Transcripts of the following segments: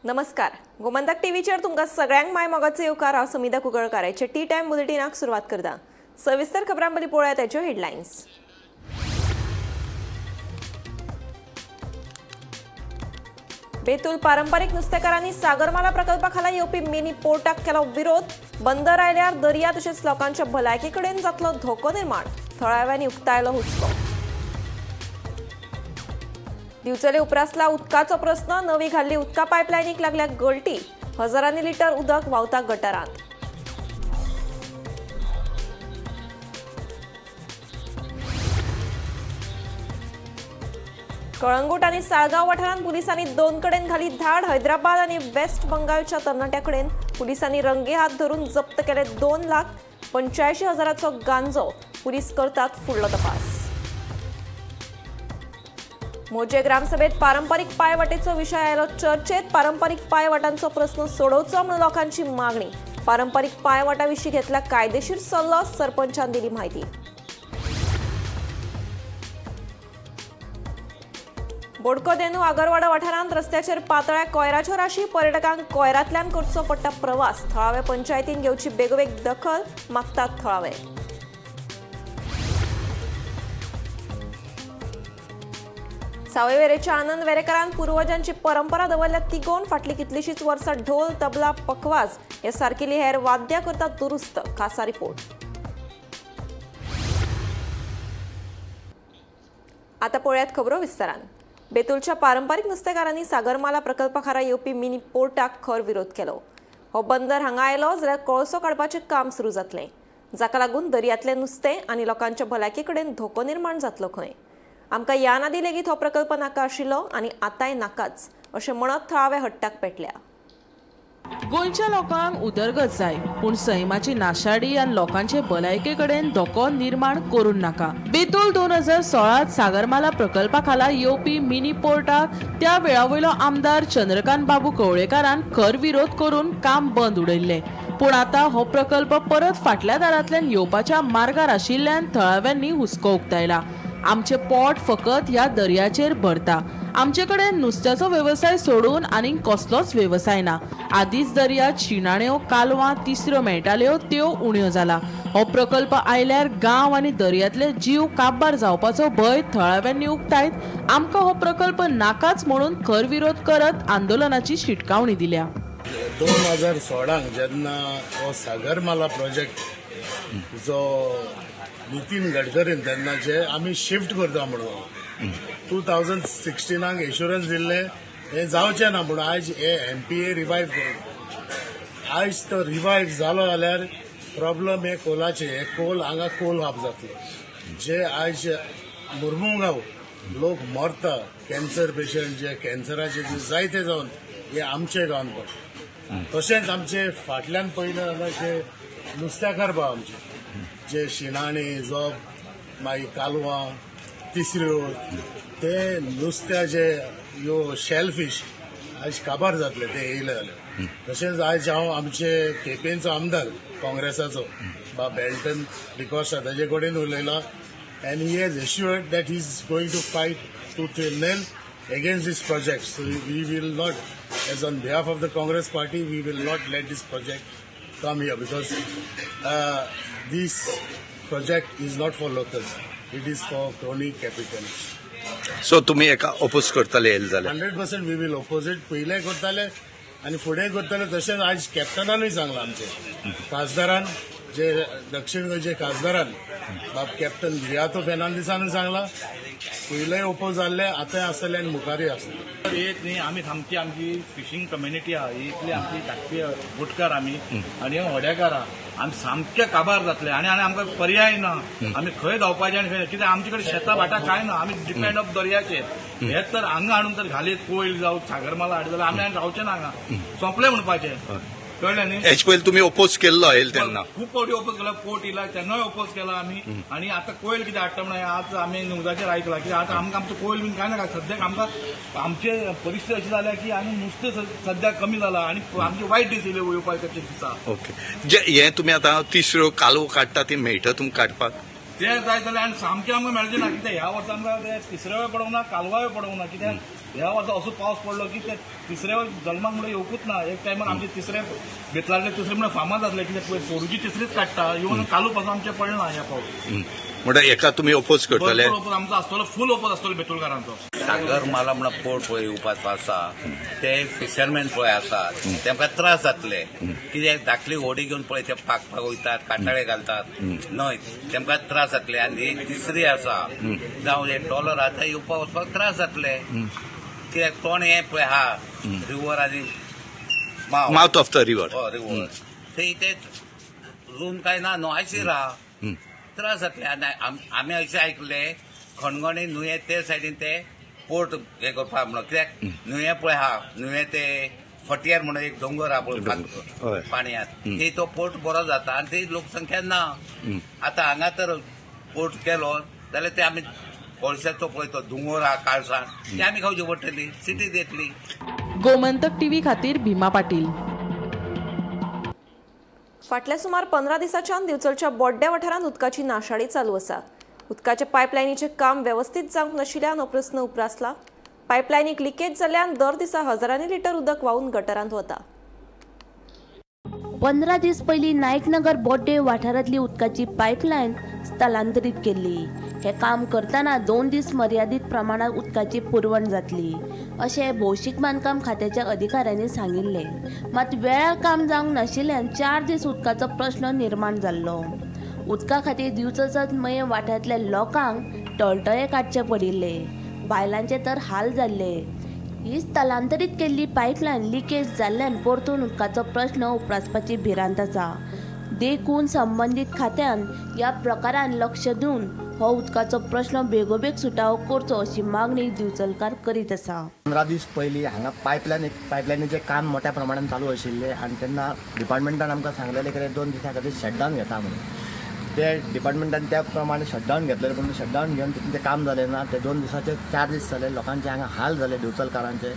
नमस्कार, गोमंतक टीव्हीचेर तुमकां सगळ्यांक माय मोगाचो येवकार. हांव समिधा कुंकळकार. आयच्या टी टायम बुलेटिनाक सुरवात करता. सविस्तर खबरां पयलीं पळोवया ताच्यो हेडलायन्स. बेतूल पारंपरीक नुस्तेकारांनी सागरमाला प्रकल्पा खाला येवपी मिनी पोर्टाक केलो विरोध. बंदर आयल्यार दर्या तशेंच लोकांच्या भलायके कडेन जातलो धोको निर्माण, थळाव्यांनी उक्तायलो हुस्को. दिवचले उप्रासला उदकाचो प्रस्न. नवी घाल्ली उदका पायपलायनीक लागल्या गळटी. हजारांनी लिटर उदक व्हांवता गटारांत. कळंगूट आनी साळगांव वाठारांत पुलिसांनी दोन कडेन घाली धाड. हैदराबाद आनी वेस्ट बंगालच्या तरणाट्या कडेन पुलिसांनी रंगेहात धरून जप्त केले 2,85,000चो गांजो. पुलीस करतात फुडलो तपास. मोजे ग्रामसभेत पारंपरीक पायवाटेचो विशय आयलो चर्चेत. पारंपरीक पायवाटांचो प्रस्न सोडोवचो म्हणून लोकांची मागणी. पारंपरीक पायवाटाविशीं घेतला कायदेशीर सल्लो, सरपंचान दिली माहिती. बोडको देनू आगरवाडा वाठारांत रस्त्याचेर पातळ्या कोयराच्यो राशी. पर्यटकांक कोयरांतल्यान करचो पडटा प्रवास. थळाव्या पंचायतीन घेवची बेगोबेग दखल, मागतात थळावे. सावयवेरेच्या आनंद वेरेकरान पुर्वजांची परंपरा दवरल्या तिगोवन. फाटली कितलीशीच वर्सां ढोल, तबला, पखवाज हे सारकेली हेर वाद्यां करतात दुरुस्त. खासा रिपोर्ट. आता पळयात खबरो विस्तारान. बेतूलच्या पारंपरीक नुस्तेकारांनी सागरमाला प्रकल्पा खाला येवपी मिनी पोर्टाक खर विरोध केलो. हो बंदर हांगा आयलो जाल्यार कोळसो काडपाचें काम सुरू जातलें, जाका लागून दर्यांतलें नुस्तें आनी लोकांच्या भलायके कडेन धोको निर्माण जातलो खंय. आमकां ह्यान आदीं लेगीत हो प्रकल्प नाका आशिल्लो आनी आतांय नाकाच, अशें म्हणत थळावे हट्टाक पेटल्या. गोंयच्या लोकांक उदरगत जाय, पूण सैमाची नाशाडी आनी लोकांचे भलायके कडेन धोको निर्माण करूं नाका. बेतूल 2016त सागरमाला प्रकल्पा खाला येवपी मिनी पोर्टाक त्या वेळा वयलो आमदार चंद्रकांत बाबू कवळेकारान खर विरोध करून काम बंद उडयल्लें. पूण आतां हो प्रकल्प परत फाटल्या दारांतल्यान येवपाच्या मार्गार आशिल्ल्यान थळाव्यांनी हुस्को उक्तायला. आमचे पोट फकत ह्या दर्याचेर भरता. आमचे कडेन नुस्त्याचो वेवसाय सोडून आनीक कसलोच वेवसाय ना. आदींच दर्यात शिणाण्यो, कालवां, तिसऱ्यो मेळटाल्यो त्यो उण्यो जाला. हो प्रकल्प आयल्यार गांव आनी दर्यांतले जीव काबार जावपाचो भंय थळाव्यांनी उक्तायत आमकां हो प्रकल्प नाकाच म्हणून खर विरोध करत आंदोलनाची शिटकावणी दिल्या. 2016 जेन्ना हो सागरमाला प्रोजेक्ट जो नितीन गडकरीन तेन्ना जे आमी शिफ्ट करता म्हणून 2016 एश्युरन्स दिल्ले, हे जावचें ना म्हणून. आयज हे एमपीए रिवायव करून आयज तो रिवायव जालो जाल्यार प्रॉब्लम हे कोलाचे, हे कोल हांगा कोल हाप जातलो. जे आयज मुर्मुगांव लोक मरता, कॅन्सर पेशंट जे कॅन्सराचे जे जायते जावन हे आमचे गांवान पडटा. तशेंच आमचे फाटल्यान पयलें जाल्यार जे नुस्त्याकार भाव आमचे, जे शिणाणे, जोब, मागीर कालवां, तिसऱ्यो, ते नुस्त्याचे ह्यो शेल फीश आयज काबार जातले ते येयले जाल्यार. तशेंच आयज हांव आमचे केपेंचो आमदार काँग्रेसाचो बा बेल्टन डिकॉस्टा ताजे कडेन उलयला and he has assured that he is going to fight tooth and nail against this project. So we will not, as on behalf of the Congress party, we will not let this project come here because this project is not for locals. It is for crony capitalists. So तुमी एका oppose करतले येयले जाल्यार? 100% we will oppose it. पयले करताले आनी फुडें करताले. तशेंच आयज कॅप्टनानूय सांगलां, आमचे खासदारान, जे दक्षिण गोंयचे खासदारान बाब कॅप्टन विरियातो फेर्नांदीसानूय सांगलां, पयलेय ओपोज जाल्ले, आतांय आसतले आनी मुखारूय आसतले. एक न्ही, आमी सामकी आमची फिशींग कम्युनिटी आहा, इतली आमची धाकटी बोटकार आमी आनी होड्याकार आहा. आमी सामके काबार जातले आनी आनी आमकां पर्याय ना. आमी खंय धांवपाचें आनी खंय कित्याक आमचे कडेन शेतां भाटां कांय ना. आमी डिपेंड ऑफ दर्याचेर. हे तर हांगा हाडून तर घालीत कोयल जावं सागरमाला हाडत जाल्यार आमी आनी रावचे ना हांगा. सोंपलें म्हणपाचें, कळ्ळें न्ही? हेचे पयलीं तुमी ओपोज केल्लो येयले तेन्ना? खूब फावटी ओपोज केला. पोर्ट येयला तेन्नाय ओपोज केला आमी. आनी आतां कोयल कितें हाडटा म्हणून आज आमी न्यूजाचेर आयकलां. कित्याक आतां आमकां आमचो कोयल बीन कांय नाका. सद्याक आमकां आमचे परिस्थिती अशी जाल्या की आनी नुस्तें सद्याक कमी जाला आनी आमचे वायट दीस येयले येवपाचे दिसा. ओके, जे हे तुमी आतां तिसऱ्यो कालवो काडटा ती मेळटा तुमकां काडपाक? ते जाय जाल्यार आनी सामकें आमकां मेळचें ना. कित्याक ह्या वर्सा आमकां ते तिसऱ्यावे पडोंक ना, कालवाय पडोंक ना. कित्याक ह्या वर्सा असो पावस पडलो की ते तिसऱ्यावे जल्माक म्हणून येवकूच ना. एक टायमार आमचे तिसरे बेतलातले तिसरे म्हणल्यार फामाद जातले, कित्याक पळय पोरूची तिसरीच काडटा इवन कालू पासून आमचें पडना ह्या पावस. म्हणटा एका तुमी ओपोज करतले? भरपूर ओपोज आमचो आसतलो, फूल ओपोज आसतलो बेतुलकारांचो. सागरमाला म्हणून पोर्ट पळय येवपाचो आसा, ते फिशरमॅन पळय आसात तेमकां त्रास जातले. कित्याक धाकली होडी घेवन पळय ते पाकपाक वयतात, काटाळे घालतात न्हय, तेमकां त्रास जातले. आनी ही तिसरी आसा जावं हे ट्रॉलर आतां येवपाक वचपाक त्रास जातले. कित्याक तोंड हें पळय आहा रिवर आनी मावथ ऑफ the river, हय रिवर, थंय ते रूम काय ना न्हू आयशीर आहा, त्रास जातले. आनी आमी अशें आयकले खणगणी न्हंये ते सायडीन ते पोर्ट हे करपाक म्हणून, कित्याक न्हंये पळय आहा न्हंये ते फटयार म्हणून एक दोंगर आहा पळय पाणयांत, थंय तो पोर्ट बरो जाता आनी थंय लोकसंख्या ना. आतां हांगा तर पोर्ट केलो जाल्यार ते आमी कोळशाचो पळय तो दोंगर आहा काळसाण, ते आमी खावची पडटली, सिटीत येतली. गोमंतक टीव्ही खातीर भीमा पाटील. फाटल्या सुमार 15 दिसांच्यान दिवचलच्या बोड्ड्या वाठारांत उदकाची नाशाडी चालू आसा. उदकाच्या पायपलायनीचें काम वेवस्थीत जावंक नाशिल्ल्यान हो प्रस्न उप्रासला. पायपलायनीक लिकेज जाल्ल्यान दर दिसा हजारांनी लिटर उदक व्हांवून गटरांत वता. 15 दीस पयलीं नायकनगर बोड्डे वाठारांतली उदकाची पायपलायन स्थलांतरीत केल्ली. हें काम करतना 2 दीस मर्यादीत प्रमाणात उदकाची पुरवण जातली अशें भौशीक बांदकाम खात्याच्या अधिकाऱ्यांनी सांगिल्लें. मात वेळार काम जावंक नाशिल्ल्यान 4 दीस उदकाचो प्रश्न निर्माण जाल्लो. उदका खातीर दिवचल मयें वाठारांतल्या लोकांक टळटळे काडचे पडिल्ले, बायलांचे तर हाल जाल्ले. ही स्थलांतरीत केल्ली पायपलायन लिकेज जाल्ल्यान परतून उदकाचो प्रश्न उप्रासपाची भिरांत आसा. देखून संबंदीत खात्यान ह्या प्रकारान लक्ष दिवन हो उदकाचो प्रश्न बेगोबेग सुटावो करचो अशी मागणी दिवचलकार करीत आसा. 15 दीस पयलीं हांगा पायपलायनीचें काम मोठ्या प्रमाणान चालू आशिल्लें आनी तेन्ना डिपार्टमेंटान आमकां सांगलेलें की 2 दिसां खातीर शटडावन घेता म्हणून. ते डिपार्टमेंटान त्या प्रमाणे शटडावन घेतलें, पूण शटडावन घेवन तितलें काम जालें ना. ते 2 दिसाचे 4 दीस जाले, लोकांचे हांगा हाल जाले, दिवचलकारांचे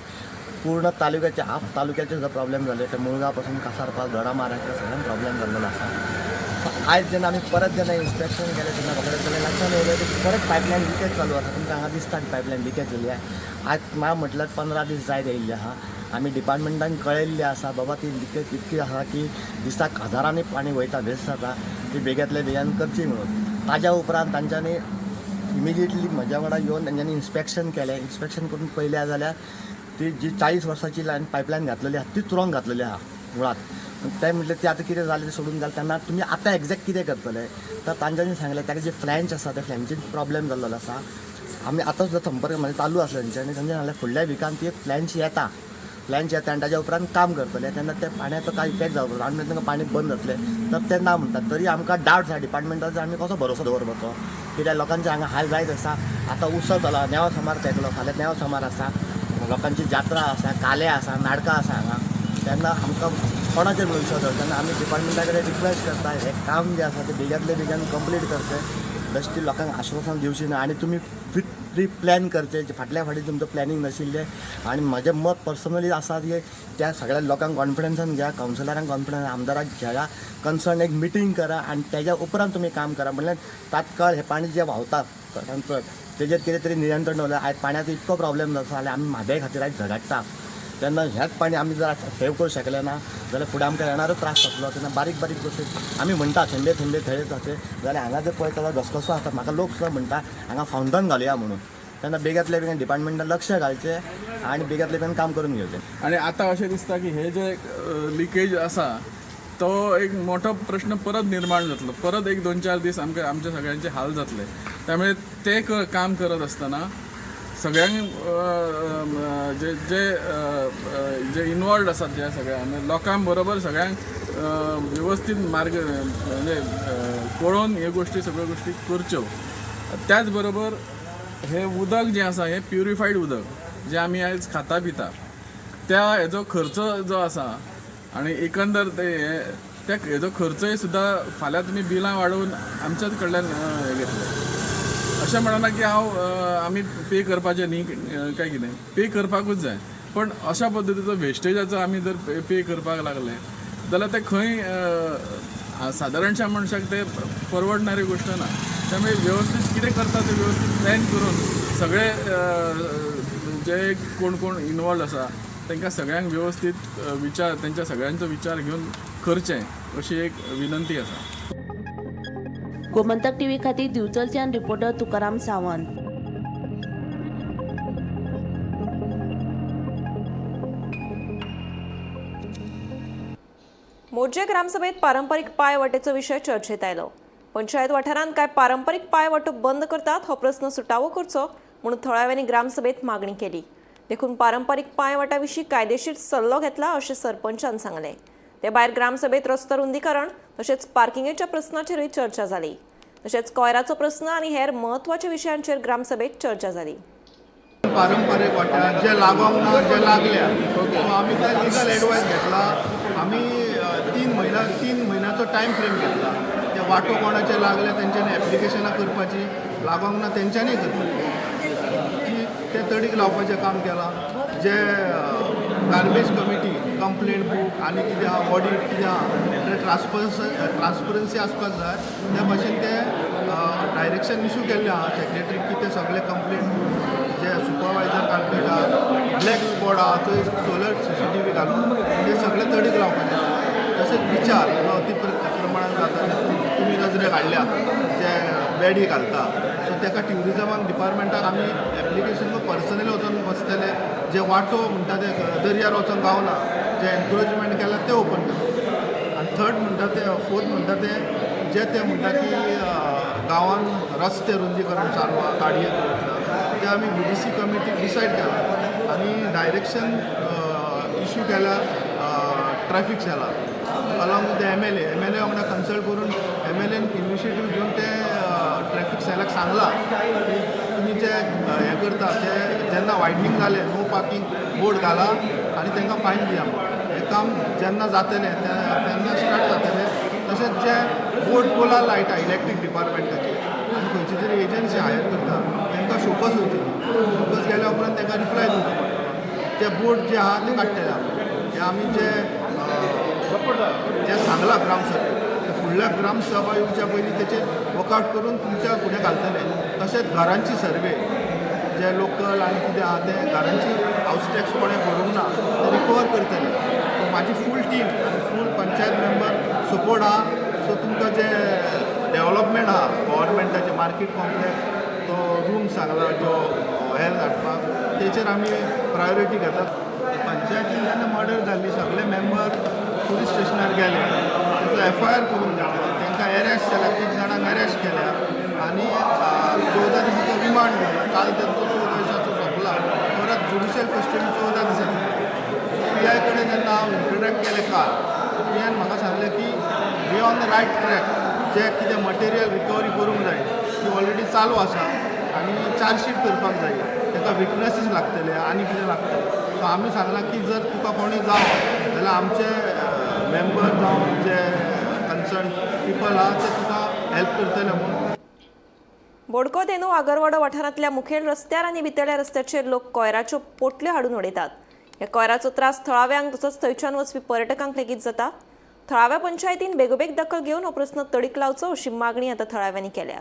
पूर्ण तालुक्याचे हाफ तालुक्याचे सुद्दां प्रॉब्लेम जाले. ते मुळगांव पासून कासारपाल दोडामार्ग सगळ्यांक प्रॉब्लेम जाल्लो आसा. आयज जेन्ना आमी परत जेन्ना इन्स्पेक्शन केलें तेन्ना रोखडें जाल्यार लक्षांत येयलें की परत पायपलायन लिकेज चालू आसा. तुमकां हांगा दिसता की पायपलायन लिकेज जाल्ली आहा. आयज म्हाका म्हटल्यार 15 दीस जायत येयल्ले आहा. आमी डिपार्टमेंटान कळयल्लें आसा बाबा ती लिकेज इतकी आसा की दिसाक हजारांनी पाणी वयता, वेस्ट जाता, ती बेगींतल्या बेगीन करची म्हणून. ताज्या उपरांत तांच्यांनी इमिजिएटली म्हज्या वांगडा येवन तांच्यांनी इन्स्पेक्शन केलें. इन्स्पेक्शन करून पळयलें जाल्यार ती जी 40 वर्सांची लायन पायपलायन घातलेली आहा तीच रॉंग घातलेली आहा मुळात. ते म्हटलें ती आतां कितें जालें तें सोडून जालें, तेन्ना तुमी आतां एग्जॅक्ट कितें करतले तर तांच्यांनी सांगलें ताका जे फ्लॅंच आसा त्या फ्लॅंचीन प्रॉब्लेम जाल्लो आसा. आमी आतां सुद्दां संपर्क म्हणजे चालू आसले तेंचे आनी तांच्यांनी सांगलें फुडल्या विकान ती फ्लॅंच येता, फ्लॅंच येता आनी ताज्या उपरांत काम करतले, तेन्ना त्या पाणयाचो कांय इफेक्ट जावपाक आनी तांकां पाणी बंद जातलें तर ते ना म्हणटात. तरी आमकां डावट आसा डिपार्टमेंटाचो आमी कसो भरोसो दवरपाचो, कित्याक लोकांचे हांगा हाल जायत आसा. आतां उत्सव जाला, नेवा सोमार तेंकलो, फाल्यां नेवा सोमार आसा, लोकांची जात्रा आसा, काले आसा, नाटकां आसा हांगा. तेन्ना आमकां कोणाचेर म्हणून विश्वास दवरता. तेन्ना आमी डिपार्टमेंटा कडेन रिक्वेस्ट करता हें काम जें आसा तें बेगींतले बेगीन कंप्लीट करचें, बेश्टें लोकांक आश्वासन दिवचें ना. आनी तुमी प्री प्लॅन करचें, फाटल्या फाटीं तुमचो प्लॅनिंग नाशिल्लें. आनी म्हजें मत पर्सनली आसा की त्या सगळ्या लोकांक कॉन्फिडन्सान घ्या, कावन्सिलरांक कॉन्फिडन्स, आमदाराक घेया, कन्सर्न एक मिटींग करा आनी तेज्या उपरांत तुमी काम करा. म्हणल्यार तात्काळ हें पाणी जें व्हांवता चड तेजेर कितें तरी नियंत्रण दवरलें. आयज पाण्याचो इतको प्रॉब्लेम जाता जाल्यार आमी म्हादय खातीर आयज झगडटा, तेन्ना हेंच पाणी आमी जर सेव करूंक शकले ना जाल्यार फुडें आमकां येणारूच त्रास जातलो. तेन्ना बारीक बारीक गोश्टी आमी म्हणटा थेंबे थेंबे थळे जाते, जाल्यार हांगा जर पळयता जाल्यार घसघसो आसा. म्हाका लोक सुद्दां म्हणटा हांगा फावंटन घालुया म्हणून. तेन्ना बेगींतल्या बेगीन डिपार्टमेंटान लक्ष घालचें आनी बेगींतल्या बेगीन काम करून घेवचें. आनी आतां अशें दिसता की हे जे लिकेज आसा तो एक मोठो प्रश्न परत निर्माण जातलो, परत एक 2-4 दीस आमकां आमच्या सगळ्यांचे हाल जातले. त्यामुळे ते काम करत आसतना सगळ्यांक जे जे जे इनवॉल्ड आसात ज्या सगळ्या लोकां बरोबर सगळ्यांक वेवस्थीत मार्ग म्हणजे कळोवन ह्यो गोश्टी सगळ्यो गोश्टी करच्यो. त्याच बरोबर हे उदक जें आसा हें प्युरिफायड उदक जें आमी आयज खाता पिता त्या हेजो खर्च जो आसा आनी एकंदर ते त्या हेजो खर्चय सुद्दां फाल्यां तुमी बिलां वाडोवन आमच्याच कडल्यान हें घेतले. अशें म्हणना की हांव आमी पे करपाचें न्ही काय कितें, पे करपाकूच जाय, पण अशा पद्दतीचो वेस्टेजाचो आमी जर पे करपाक लागले जाल्यार ते खंय सादारणशा मनशाक ते परवडणारी गोश्ट ना. त्यामुळे व्यवस्थित कितें करता तें व्यवस्थित प्लॅन करून सगळे जे कोण कोण इनवॉल्ड आसा तांकां सगळ्यांक व्यवस्थित विचार, तेंच्या सगळ्यांचो विचार घेवन करचें अशी एक विनंती आसा. गोमंतक टीव्ही खातीर दिवचलच्यान रिपोर्टर तुकाराम सावंत. मोरजे ग्रामसभेत पारंपरिक पाय वाटेचो विशय चर्चेत आयलो. पंचायत वाठारांत काय पारंपरिक पाय वाटो बंद करतात हो प्रस्न सुटावो करचो म्हणून थळाव्यांनी ग्रामसभेत मागणी केली. देखून पारंपरिक पाय वाटा विशीं कायदेशीर सल्लो घेतला अशें सरपंचान सांगलें. ते भायर ग्रामसभेत रस्तो रुंदीकरण तशेंच पार्किंगेच्या प्रस्नाचेरूय चर्चा जाली. तशेंच कोयराचो प्रस्न आनी हेर म्हत्वाच्या विशयांचेर ग्रामसभेत चर्चा जाली. पारंपरीक वाट्या जे लागोंक ना जे लागल्या सो आमी ते लिगल एडवायस घेतला. आमी 3 म्हयन्याचो टायम फ्रेम घेतला. ते वांटो कोणाचे लागले तेंच्यांनी एप्लिकेशनां करपाची, लागोंक ना तेंच्यांनी करपाची, की ते तडीक लावपाचें काम केलां. जे गार्बेज कमिटी कंप्लेंट बूक आनी कितें आहा ऑडीट कितें आहा ते ट्रान्सपरन्सी आसपाक जाय. त्या भाशेन ते डायरेक्शन इशू केल्लें आहा सेक्रेटरीक की ते सगळे कंप्लेंट बूक जे सुपरवायजर गार्बेज आहा, ब्लॅक स्पॉट आहा थंय सोलर CCTV घालून ते सगळे तडीक लावपाचें. तशेंच विचार जो अति प्रमाणान जाता तुमी नजरेक हाडल्या जे बेडी घालता सो ताका ट्युरिजमाक डिपार्टमेंटाक आमी एप्लिकेशन पर्सनली वचून बसतले. जे वांटो म्हणटा ते दर्यार वचोन गावना जे एनक्रोचमेंट केला ते ओपन करता. आनी थर्ड म्हणटा ते, फोर्थ म्हणटा ते जे ते म्हणटा की गांवान रस्ते रुंदीकरण चालू आहा गाडयेक दवरता ते आमी VDC committee decide केला आनी डायरेक्शन इशू केला ट्रॅफिक सेलाक along with the MLA. MLA वांगडा कन्सल्ट करून MLAन इनिशिएटीव घेवन ते ट्रॅफिक सेलाक सांगलां की तुमी जे हें करता ते जेन्ना वायडनींग जालें नो पार्किंग बोर्ड घाला आनी तांकां फायन दिया. हें काम जेन्ना जातलें तेन्ना स्टार्ट जातलें. तशेंच जे बोर्ड पोलार लायता इलेक्ट्रीक डिपार्टमेंटाचे आनी खंयची तरी एजन्सी हायर करता तांकां शोकस वयतली, शोकस गेल्या उपरांत तांकां रिप्लाय दिवचो पडटलो. ते बोर्ड जे आहा ते काडटले आमी. हे आमी जे जे सांगलां ग्रामसभेक ते फुडल्या ग्रामसभा येवच्या पयलीं तेचेर वर्कआवट करून तुमच्या फुडें घालतले. तशेंच घरांची सर्वे जे लोकल आनी कितें आहा ते घरांची हावस टॅक्स कोणें भरूंक ना ते रिकवर करतले. सो म्हाजी फूल टीम आनी फूल पंचायत मेंबर सपोर्ट आहा. सो तुमकां जे डेवलपमेंट आहा गव्हर्मेंटाचे मार्केट कॉम्प्लेक्स तो रूम सांगला जो हेल्थ हाडपाक तेचेर आमी प्रायोरिटी घेतात. पंचायतीन जेन्ना मर्डर जाल्ली सगळे मेंबर पुलीस स्टेशनार गेले, ताचो FIR करून घेतलो, तांकां एरेस्ट केल्या, 3 जाणांक एरेस्ट केल्या आनी 14 दिसांचो रिमांड दिलो. काल तांचो 14 दिसांचो सोंपला, परत ज्युडिशियल कस्टडी 14 दिसांची. सो PI कडेन जेन्ना हांव इंटरेक्ट केलें काल, सो PIन म्हाका सांगलें की we on the right track, जे कितें मटेरियल रिकवरी करूंक जाय ती ऑलरेडी चालू आसा आनी चार्जशीट करपाक जाय, ताका विटनसीस लागतले आनी कितें लागतलें. सो आमी सांगलां की जर तुका कोणी जावो जाल्यार आमचे मेंबर जावं जे कन्सर्न पिपल आहा ते तुका हेल्प करतले म्हूण. बोडको देनू आगरवाडो वाठारांतल्या मुखेल रस्त्यार आनी भितरल्या रस्त्याचेर लोक कोयराच्यो पोटल्यो हाडून उडयतात. ह्या कोयराचो त्रास थळाव्यांक तसोच थंयच्यान वचपी पर्यटकांक लेगीत जाता. थळाव्या पंचायतीन बेगोबेग दखल घेवन हो प्रस्न तडीक लावचो अशी मागणी आतां थळाव्यांनी केल्या.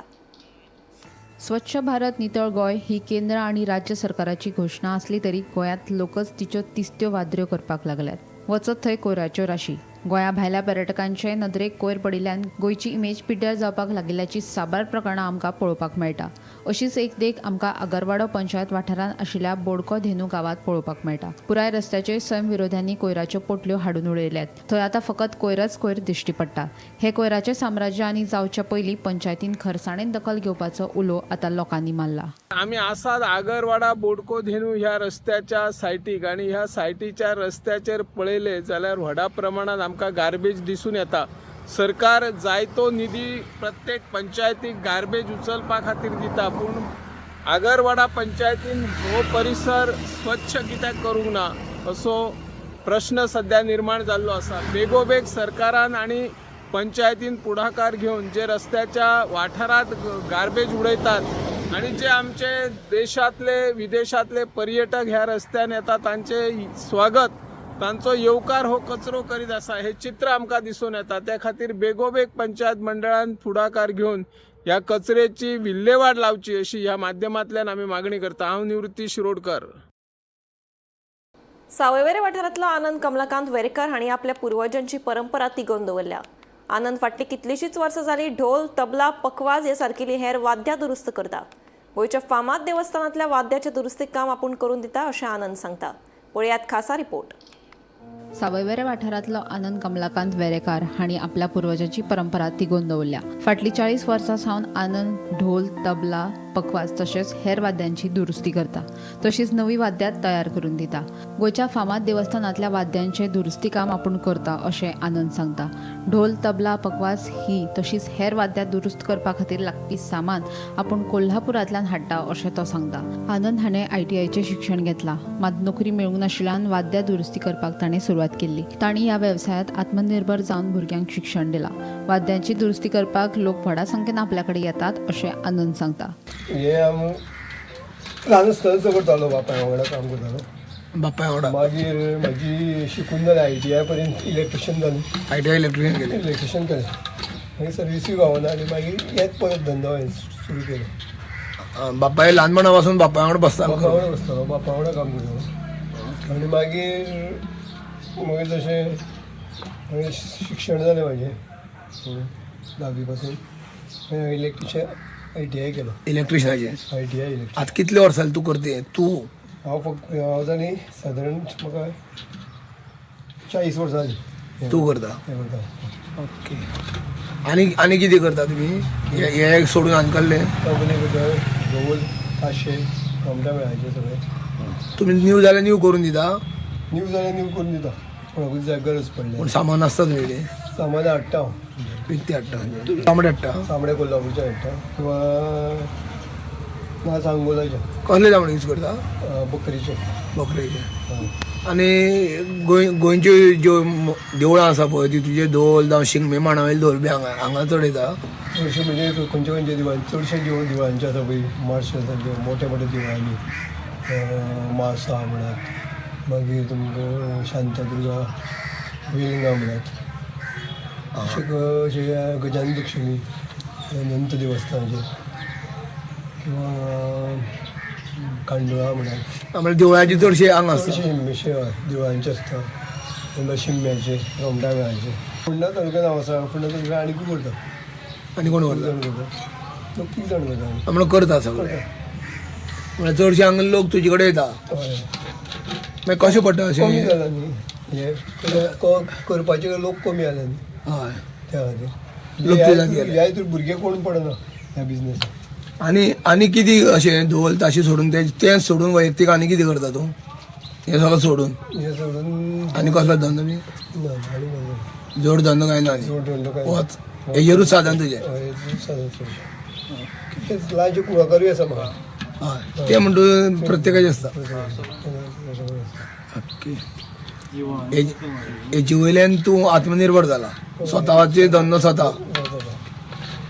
स्वच्छ भारत नितळ गोंय ही केंद्र आनी राज्य सरकाराची घोशणा आसली तरी गोंयांत लोकच तिच्यो तिस्त्यो वादऱ्यो करपाक लागल्यात. वचत थंय कोयराच्यो राशी. गोंया भायल्या पर्यटकांचे नदरेक कोयर पडिल्ल्यान गोंयची इमेज पिड्ड्यार जावपाक लागिल्ल्याची साबार प्रकरणां आमकां पळोवपाक मेळटा. अशीच एक देख आमकां आगरवाडो पंचायत वाठारांत आशिल्ल्या बोडको धेनू गांवांत पळोवपाक मेळटा. पुराय रस्त्याचेर सैम विरोध्यांनी कोयराच्यो पोटल्यो हाडून उडयल्यात. थंय आतां फकत कोयरच कोयर दिश्टी पडटा. हे कोयराचें साम्राज्य आनी जावच्या पयलीं पंचायतीन खरसाणेन दखल घेवपाचो उलो आतां लोकांनी मारला. आमी आसात आगरवाडा बोडको धेनू ह्या रस्त्याच्या सायटीक आनी ह्या सायटीच्या रस्त्याचेर पळयलें जाल्यार व्हडा प्रमाणात आमकां गार्बेज दिसून येता. सरकार जायतो निधी प्रत्येक पंचायतीक गार्बेज उचलपा खातीर दिता, पूण आगरवाडा पंचायतीन हो परिसर स्वच्छ कित्याक करूंक ना असो प्रश्न सध्या निर्माण जाल्लो आसा. बेगोबेग सरकारान आनी पंचायतीन पुढाकार घेवन जे रस्त्याच्या वाठारांत गार्बेज उडयतात आनी जे आमचे देशांतले विदेशांतले पर्यटक ह्या रस्त्यान येतात तांचे स्वागत, तांचो येवकार हो कचरो करीत आसा हे चित्र आमकां दिसून येता. त्या खातीर बेगोबेग पंचायत मंडळान फुडाकार घेवन ह्या कचऱ्याची विल्हेवाट लावची अशी ह्या माध्यमांतल्यान आमी मागणी करता. हांव निवृत्ती शिरोडकर. सावयवेरें वाठारांतलो आनंद कमलाकांत वेरेकर हांणी आपल्या पुर्वजांची परंपरा तिगोवन दवरल्या. आनंद फाटलीं कितलींशींच वर्सां जालीं ढोल, तबला, पखवाज हे सारकिलीं हेर वाद्यां दुरुस्त करता. गोंयच्या फामाद देवस्थानांतल्या वाद्याचें दुरुस्ती काम आपूण करून दिता अशें आनंद सांगता. पळयात खासा रिपोर्ट. सावयवेरें वाठारांतलो आनंद कमलाकांत वेरेकार हांणी आपल्या पुर्वजांची परंपरा तिगोवन दवरल्या. फाटलीं 40 वर्सां सावन आनंद ढोल, तबला, पखवाज तशेंच हेर वाद्यांची दुरुस्ती करता, तशीच नवी वाद्यां तयार करून दिता. गोंयच्या फामाद देवस्थानांतल्या वाद्यांचें दुरुस्ती काम आपूण करता अशें आनंद सांगता. ढोल, तबला, पखवाज ही तशीच हेर वाद्यां दुरुस्त करपा खातीर लागपी सामान आपूण कोल्हापुरांतल्यान हाडटा अशें तो सांगता. आनंद हाणें आयटीआयचें शिक्षण घेतलां, मात नोकरी मेळूंक नाशिल्ल्यान वाद्यां दुरुस्ती करपाक ताणें सुरवात केल्ली. तांणी ह्या वेवसायांत आत्मनिर्भर जावन भुरग्यांक शिक्षण दिलां. वाद्यांची दुरुस्ती करपाक लोक व्हडा संख्येन आपल्या कडेन येतात अशें आनंद सांगता. हे आमी ल्हान आसतना करतालो, बापाय वांगडा काम करतालो. बापाय वांगडा. मागीर म्हाजी शिकून जालें, आयटीआय पर्यंत इलेक्ट्रिशियन जालें. आयटीआय इलेक्ट्रिशियन केलें. इलेक्ट्रिशियन केलें, मागीर सर्विसूय गावना आनी मागीर हेच परत धंदो हांवें सुरू केलो. बापाय ल्हानपणा पासून बापाय वांगडा बसतालो. बापा वांगडा बसतालो, बापा वांगडा काम करतालो. आनी मागीर मागीर जशें मागीर शिक्षण जालें म्हाजें धावी पासून, मागीर इलेक्ट्रिशियन आयटीआय केलो. इलेक्ट्रिशियनाचें. ITI electrician. आतां कितले वर्सां जालीं तूं करता तूं? हांव फक्त हांव जालीं सादारण म्हाका 40 वर्सां जालीं. तूं करता? हें करता. ओके. आनी आनी कितें करता तुमी हे सोडून आनी कसलें? तबलें करता, ढोल, ताशे, रोमटां मेळाचे सगळे. तुमी न्यू जाल्यार न्यू करून दिता? न्यू जाल्यार न्यू करून दिता, कोणाकूच जाय गरज पडल्यार. पूण सामान आसता तुजे कडेन? सामान हाडटा हांव. विकतें हाडटा? तांबडे हाडटा? तांबडे कोल्हापूरचे हाडटा किंवा ना सांगोलाचे. कसले तांबडे यूज करता? बकरीचे. बकरेचे. आनी गोंयच्यो ज्यो देवळां आसा पळय ती तुजे धोल जावं शिगमे मांडावयले धोल बी हांगा हांगा चड येता? चडशे म्हणजे खंयचे खंयचे देवळां, चडशे देवळांचे आसा पळय मार्शेसांचे मोठे मोठे देवळांनी, मार्सा म्हणात, मागीर तुमकां शांतादुर्गा वेलिंगा म्हणात, अशे अशे गजानन लक्ष्मी अनंत देवस्थानाचे किंवा कांडोळा म्हणात. म्हळ्यार देवळाची चडशे हांगा आसता. चडशे शिमशे देवळांचे आसता, शिमम्याचे, रोमटा मेळाचे. फोंडा तालुक्यान हांव आसा, फोंडा तालुक्यान आनीकूय करता. आनी कोण करता? जाण करता, लोक तीग जाण करता. म्हणून करता सगळे. म्हळ्यार चडशे हांगा लोक तुजे कडेन येता. हय. मागीर कशें पडटा कमी अशें? जाला न्ही हे करपाचे, लोक कमी जाले न्ही. हय. त्या खातीर लोक ते जाती ह्या हितून भुरगे कोण पडना ह्या बिजनेसाक. आनी आनी कितें अशें धोल ताशे सोडून तें सोडून वैयक्तीक आनी कितें करता तूं? हें सगळें सोडून? हें सोडून. आनी कसलो धंदो बी? ना, आनी कसलो. जोड धंदो कांय ना? जोड धंदो कांय. होच हेजेरूच साधन तुजें? हय, हेजेरूच साधन चडशें. तेच ल्हानशे कुळागरूय आसा म्हाका. हय, तें म्हणटा प्रत्येकाचें आसता. ओके. हेजे वयल्यान तूं आत्मनिर्भर जाला, स्वताचे धंदो स्वता.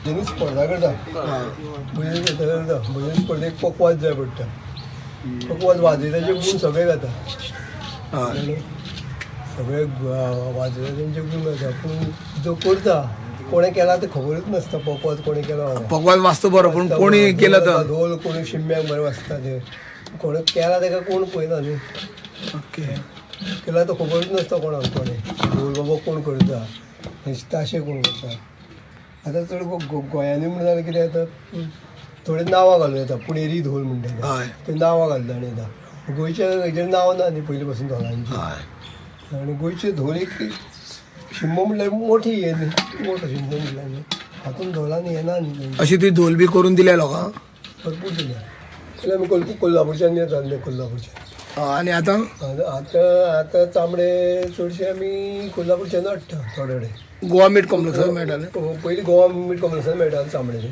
भजन स्पर्धा करता, भजन स्पर्धा करता. भजन स्पर्धेक पकवाज जाय पडटा, पकवाज वाजयताचे गूण सगळे गाता, सगळे वाजयता तेंचे गूण गाता. पूण जो करता कोणें केला तें खबरूच नासता पकवाज कोणें केला. पकवाज वाजता बरो, पूण कोणी केला तर ढोल कोणी शिम्म्याक बरें वाजता, ते कोणें केला तेका कोण पळयना न्ही. ओके. केला तो खबरूच नासता कोणाक, कोणें ढोल बाबा कोण करता, ताशे कोण करता. आतां चड गोंयांनी म्हण जाल्यार कितें जाता, थोडे नांवां घालून येता, पुणेरी ढोल म्हणटा ते नांवां घालता आनी येता. गोंयच्या हेजेर नांव ना न्ही पयलीं पासून धोलांचें. आनी गोंयचे धोल एक शिमो म्हणल्यार मोठी हे न्ही, मोठो शिमो म्हणल्यार न्ही, हातून धोलान येना न्ही. अशी ती धोल बी करून दिल्या लोकांक? भरपूर दिल्या. पयलीं आमी कोल्हापूरच्यान येताले, कोल्हापूरच्यान. आनी आतां? आतां आतां तांबडे चडशे आमी कोल्हापूरच्यान हाडटा थोडे कडेन. गोवा मीट कॉम्प्लेक्सार मेळटाले? पयलीं गोवा मीट कॉम्प्लेक्सान मेळटाले चामडेचे,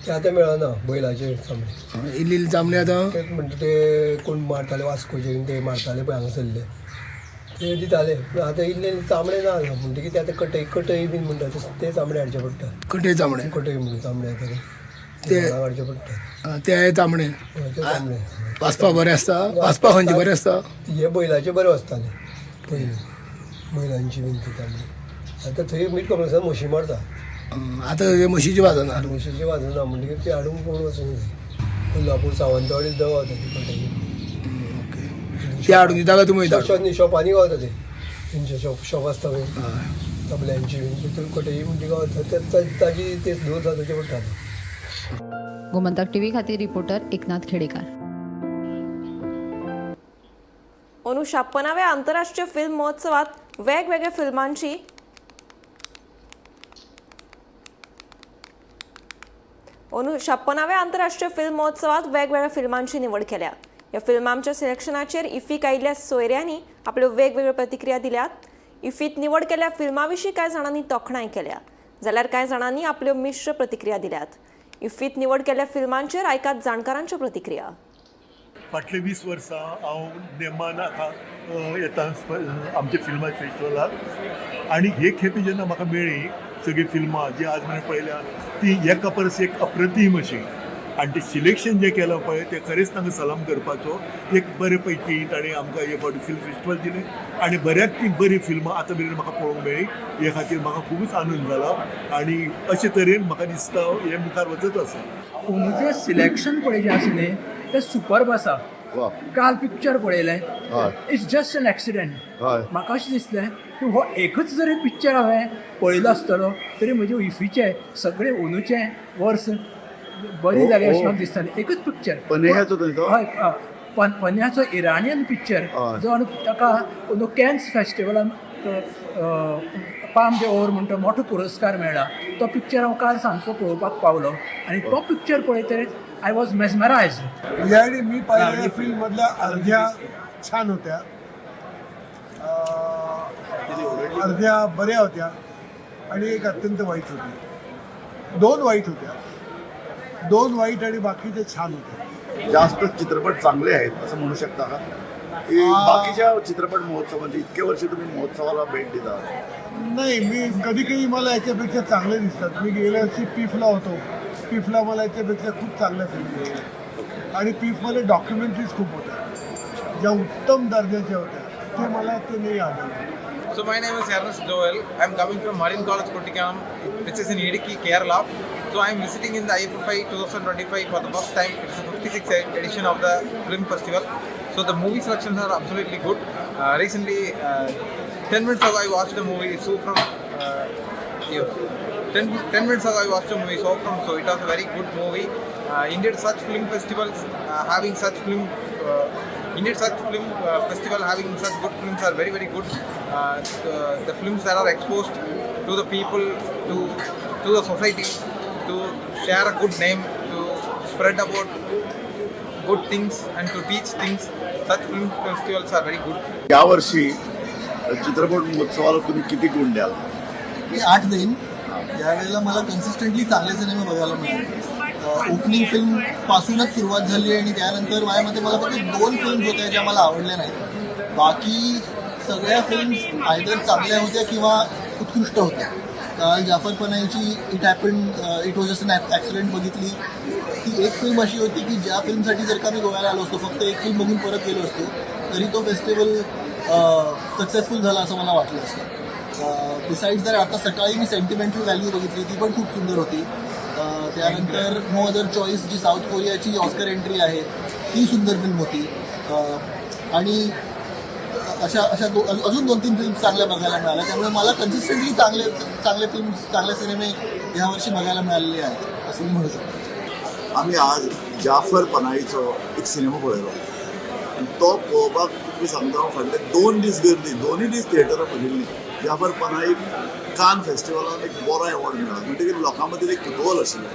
ते आतां मेळना बैलाचे चामडे. इल्ली इल्ली चामडे आतां? तेच म्हणटा ते कोण मारताले वास्कोचे ते मारताले पळय हांगासरले, ते दिताले. पूण आतां इल्ले इल्ले चामडे ना जालां म्हणटकीर ते आतां कटई कटई बीन म्हणटा ते चामडे हाडचे पडटा. कटई चामडे? कटई म्हणून चामडे येता ते हाडचे पडटा. ते तांबडे ते तांबडे वाजपा बरें आसता? वाजपा खंयचे बरें आसता? हे बैलाचे बरें वाजताले पयलीं, बैलांची बीन ती तांबडी. आतां थंय मीट कॉम्प्लेक्सान म्हशी मारता. आतां म्हशीची वाजना. म्हशीची वाजना म्हणटकीर ती हाडूंक कोण वचूंक जाय. कोल्हापूर सावंतवाडी गावता ती कटई. ओके, ती हाडून दिता काय तुमी? न्ही, शॉपांनी गावता ते, तेंचे शॉप शॉप आसता पळय तबल्यांची तितून कटई म्हणटी गावता, ताजी ते धोल साजोवचे पडटा. गोमंतक टीव्ही खातीर रिपोर्टर एकनाथ खेडेकार. अंदू 56व्या आंतरराष्ट्रीय फिल्म महोत्सवात वेगवेगळ्या फिल्मांची अंदू 56व्या आंतरराष्ट्रीय फिल्म महोत्सवात वेगवेगळ्या फिल्मांची निवड केल्या. ह्या फिल्मांच्या सिलेक्शनाचेर इफ्फीक आयिल्ल्या सोयऱ्यांनी आपल्यो वेगवेगळ्यो प्रतिक्रिया दिल्यात. इफ्फीत निवड केल्ल्या फिल्मां विशीं कांय जाणांनी तोखणाय केल्या जाल्यार कांय जाणांनी आपल्यो मिश्र प्रतिक्रिया दिल्यात. इफ्फीत निवड केल्ल्या फिल्मांचेर आयकात जाणकारांच्यो प्रतिक्रिया. फाटले 20 वर्सां हांव नेमान हांगा येता आमच्या फिल्मां फेस्टिवलाक आनी हे खेपे जेन्ना म्हाका मेळ्ळी सगळीं फिल्मां जी आज मेरेन पळयल्या ती एका परस एक अप्रतीम अशी आनी तें सिलेक्शन जें केलां पळय तें खरेंच तांकां सलाम करपाचो. एक बरे पैकी ताणें आमकां हे फावटी फिल्म फेस्टिवल दिलें आनी बऱ्याच ती बरीं फिल्मां आतां मेरेन म्हाका पळोवंक मेळ्ळी. हे खातीर म्हाका खुबूच आनंद जाला आनी अशे तरेन म्हाका दिसता हें मुखार वचत आसा. अंदूचें सिलेक्शन पळय जें आसा न्ही तें सुपर्ब आसा. काल पिक्चर पळयलें, it's just an accident. म्हाका अशें दिसलें की हो एकच जरी पिक्चर हांवें पळयलो आसतलो तरी म्हजे इफ्फीचें सगळें अंदूचें वर्स बरें जालें अशें म्हाका दिसतालें. एकच पिक्चर. हय, पन्याचो इराणियन पिक्चर जो ताका अंदू कॅन्स फेस्टिवलान पाम दे ओर म्हणटा मोठो पुरस्कार मेळ्ळा, तो पिक्चर हांव काल सांजचो पळोवपाक पावलो आनी तो पिक्चर पळयतरीच I was mesmerised. यावेळी मी पाहिलेल्या फिल्ममधल्या अर्ध्या छान होत्या, अर्ध्या बऱ्या होत्या आणि एक अत्यंत वाईट होती. दोन वाईट होत्या, दोन वाईट आणि बाकीचे छान होते. जास्त चित्रपट चांगले आहेत असं म्हणू शकता का, की बाकीच्या चित्रपट महोत्सव, म्हणजे इतके वर्ष तुम्ही महोत्सवाला भेट दिला? नाही, मी कधी कधी मला याच्यापेक्षा चांगले दिसतात. मी गेल्या वर्षी पिफला होतो, पिफला मला याच्यापेक्षा खूप चांगल्या फिल्म दिसल्या आणि पिफमध्ये डॉक्युमेंटरीज खूप होत्या ज्या उत्तम दर्जाच्या होत्या, ते मला ते नाही आढळलं. So my name is Ernest Joel. I am coming from Marine College Kottikam, which is in Idukki, Kerala. So I am visiting in the IFFI 2025 for the first time. It's the 56th edition of the film festival. So the movie selections are absolutely good. Recently, 10 minutes ago I watched the movie So from yeah, 10 minutes ago I watched the movie So from So. It was a very good movie. Indeed, such film festivals having such film. Indeed, such film festival having such good films are very very good. The films that are exposed to the people, to the society, to share a good name, to spread about good things and to teach things. Such film festivals are very good. यावर्षी चित्रपट महोत्सवाला तुम्ही किती गुण द्याल? मी 8 देईन. यावेळेला मला कन्सिस्टंटली चांगले सिनेमे बघायला मिळाले. ओपनिंग फिल्म पासूनच सुरुवात झाली आणि त्यानंतर माझ्या मते मला फक्त 2 फिल्म्स होत्या ज्या मला आवडल्या नाहीत. बाकी सगळ्या फिल्म्स आयदर चांगल्या होत्या किंवा उत्कृष्ट होत्या. काल Jafar पनाईची It Happened It Was Just an Accident बघितली. ती एक फिल्म अशी होती की ज्या फिल्मसाठी जर का मी गोव्याला आलो असतो, फक्त एक फिल्म बघून परत गेलो असतो, तरी तो फेस्टिवल सक्सेसफुल झाला असं मला वाटलं असतं. बिसाईड्स जर आता सकाळी मी सेंटिमेंटल व्हॅल्यू बघितली, ती पण खूप सुंदर होती. त्यानंतर नो अदर चॉईस जी साऊथ कोरियाची ऑस्कर एंट्री आहे, ती सुंदर फिल्म होती. आणि अशा अशा अजून 2-3 फिल्म्स चांगल्या बघायला मिळाल्या. त्यामुळे मला कन्सिस्टंटली चांगले चांगले फिल्म्स, चांगले सिनेमे ह्या वर्षी बघायला मिळालेले आहेत असं मी म्हणू शकतो. आमी आज जाफर पनाईचो एक सिनेमा पळयलो आनी तो पळोवपाक तुमकां सांगता हांव, फाटले 2 दीस गर्दी, दोनूय दीस थिएटरां भरिल्लीं. जाफर पनाईक कान फेस्टिवलान एक बरो एवॉर्ड मेळ्ळा म्हणटकीर लोकां मदीं एक कुतूहल आशिल्लें.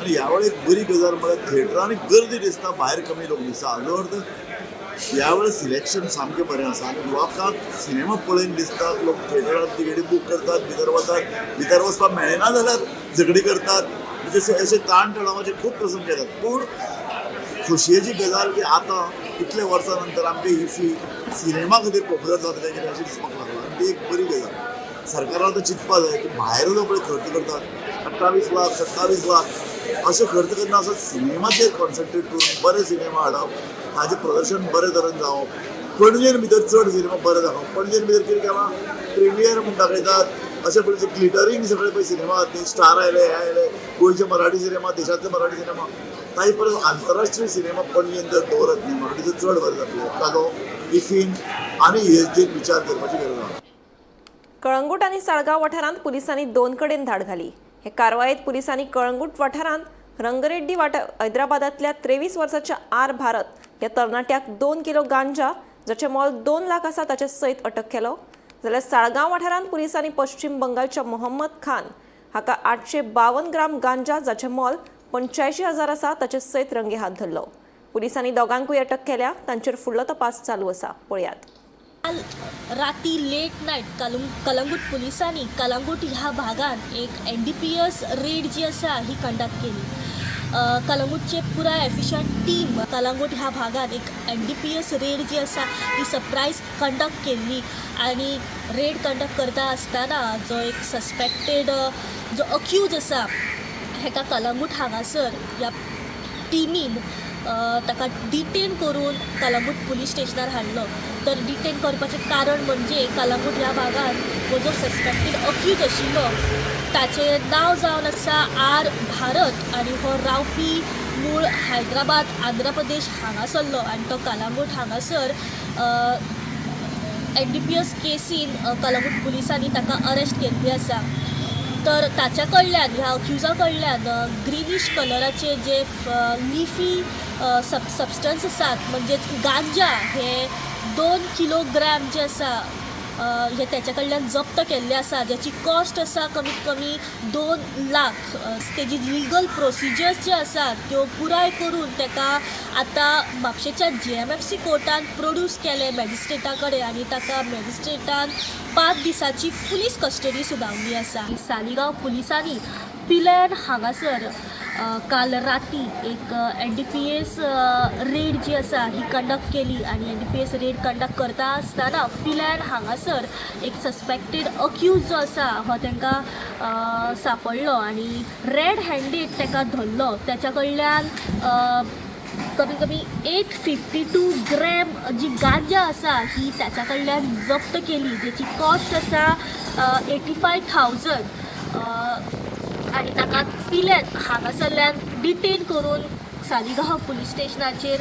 आनी ह्या वेळी एक बरी गजाल म्हळ्यार थिएटरांनी गर्दी दिसता, भायर कमी लोक दिसता. हाजो अर्थ ह्या वेळार सिलेक्शन सामकें बरें आसा आनी लोकांक सिनेमा पळयन दिसता. लोक थिएटरान तिकेटी बूक करतात, भितर वतात, भितर वचपाक मेळना जाल्यार झगडी करतात. म्हणजे अशे ताण तणावाचे खूब प्रसंग येतात. पूण खोशयेची गजाल की आतां इतले वर्सां नंतर आमकां इफ्फी सिनेमा खातीर पॉप्युलर जाता काय कितें अशें दिसपाक लागलां आनी ती एक बरी गजाल. सरकारान आतां चिंतपा जाय की भायर जो पळय खर्च करतात 28 लाख, 27 लाख, अशें खर्च करना असो सिनेमाचेर कॉन्सन्ट्रेट करून बरे सिनेमा हाडप, हाजें प्रदर्शन बरे तरेन जावप, पणजेन भितर चड सिनेमा बरे दाखोवप. पणजेन भितर कितें केलां, प्रिमियर म्हूण दाखयतात. अशें पळय ग्लिटरींग सगळे पळय सिनेमा आहात न्ही, स्टार आयले, हे आयले, गोंयचे मराठी सिनेमा, देशांतले मराठी सिनेमा, ताजे परस आंतरराष्ट्रीय सिनेमा पणजेन जर दवरत न्ही मराठीचो चड बरें जातलें. ताजो इफीन आनी हेजेर विचार करपाची गरज आसा. कळंगूट आनी साळगांव वाठारांत पुलिसांनी 2 कडेन धाड घाली. हे कारवायेत पुलिसांनी कळंगूट वाठारांत रंगरेड्डी हैदराबादांतल्या 23 वर्साच्या आर भारत ह्या तरणाट्याक 2 किलो गांजा जाचें मोल 2 लाख आसा ताचे सयत अटक केलो. जाल्यार साळगांव वाठारांत पुलिसांनी पश्चिम बंगालच्या मोहम्मद खान हाका 852 ग्राम गांजा जाचें मोल 85,000 आसा ताचे सयत रंगे हात धरलो. पुलिसांनी दोगांकूय अटक केल्या. तांचेर फुडलो तपास चालू आसा. पळयात. काल राती लेट नायट कलंगूट पुलिसांनी कलंगूट ह्या भागान एक NDPS red जी आसा ही कंडक्ट केली. कलंगूटचे पुराय एफिशंट टीम कलंगूट ह्या भागान एक NDPS red जी आसा ही सरप्रायज कंडक्ट केल्ली आनी रेड कंडक्ट करता आसतना जो एक सस्पेक्टेड जो अक्यूज आसा हेका कलंगूट हांगासर ह्या टिमीन ताका डिटेन करून कलंगूट पुलीस स्टेशनार हाडलो. तर डिटेन करपाचें कारण म्हणजे कलंगूट ह्या भागान हो जो सस्पेक्टेड अक्यूज आशिल्लो ताचें नांव जावन आसा आर भारत आनी हो रावपी मूळ हैदराबाद आंध्र प्रदेश हांगासरलो आनी तो कलंगूट हांगासर NDPS केसीन कलंगूट पुलिसांनी ताका अरेस्ट केल्ली आसा. तर ताच्या कडल्यान ह्या अक्युजा कडल्यान ग्रिनीश कलराचे जे लिफी सबस्टन्स आसात म्हणजेच गांजा हे 2 किलोग्राम जे आसा हे त्याच्या कडल्यान जप्त केल्ले आसा, ज्याची कॉस्ट आसा कमीत कमी 2 लाख. तेजी लिगल प्रोसिजर्स जे आसा त्यो पुराय करून ताका आतां म्हापशेच्या JMFC कोर्टान प्रोड्यूस केले मॅजिस्ट्रेटा कडेन आनी ताका मॅजिस्ट्रेटान 5 दिसांची पुलीस कस्टडी सुनावली आसा. सालिगांव पुलिसांनी पिलेन हांगासर काल राती एक NDPS red जी आसा ही कंडक्ट केली आनी NDPS red conduct करता आसतना पिल्यान हांगासर एक सस्पेक्टेड अक्यूज जो आसा हो तांकां सांपडलो आनी रेड हँडेड ताका धरलो. ताच्या कडल्यान कमीत कमी 852 ग्रॅम जी गांजा आसा ही ताच्या कडल्यान जप्त केली, जेची कॉस्ट आसा 85,000 आनी ताका पिल्यान हांगासरल्यान डिटेन करून सालिगांव पुलीस स्टेशनाचेर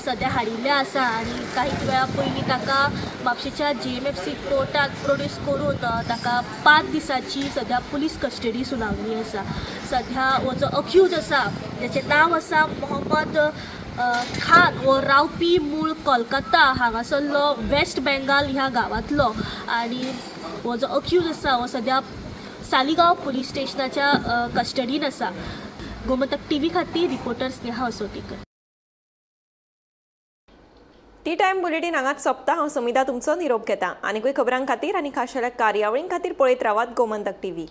सद्या हाडिल्लें आसा आनी काही वेळा पयलीं ताका म्हापशेच्या JMFC कोर्टात प्रोड्यूस करून ताका 5 दिसांची सद्या पुलीस कस्टडी सुनावली आसा. सद्या हो जो अक्यूज आसा ताचें नांव आसा मोहम्मद खान, हो रावपी मूळ कोलकाता हांगासरलो वेस्ट बेंगाल ह्या गांवांतलो आनी हो जो अक्यूज आसा हो सद्या सालिगांव पुलीस स्टेशनाच्या कस्टडीन आसा. गोमंतक टीव्ही खातीर reporter Sneha Asotikar. Tea time bulletin हांगाच सोंपता. हांव समिता तुमचो निरोप घेता. आनीकूय खबरां खातीर आनी खाशेल्या कार्यावळीं खातीर पळयत रावात गोमंतक टीव्ही.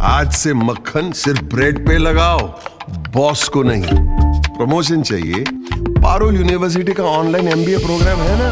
आज से मक्खन सिर्फ ब्रेड पे लगाओ, बॉस को नहीं। प्रमोशन चाहिए? पारुल यूनिवर्सिटी का ऑनलाइन MBA programme है ना।